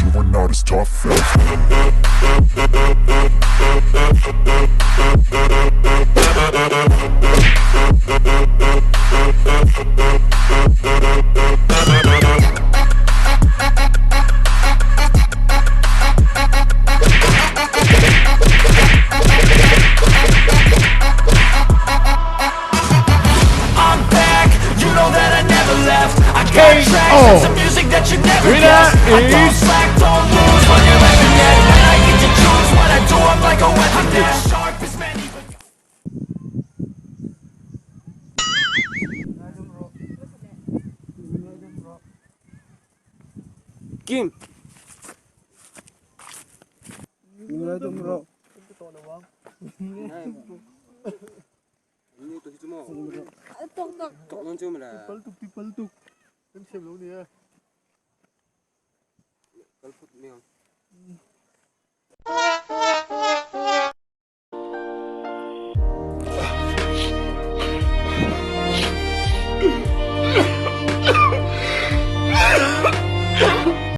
You are not as tough as I'm back, you know that I never left. I got tracks and some music that you never guessed. I don't slack, don't lose when you're laughing at. When I get to choose what I do, I'm like a weapon that sharp as many. Kim.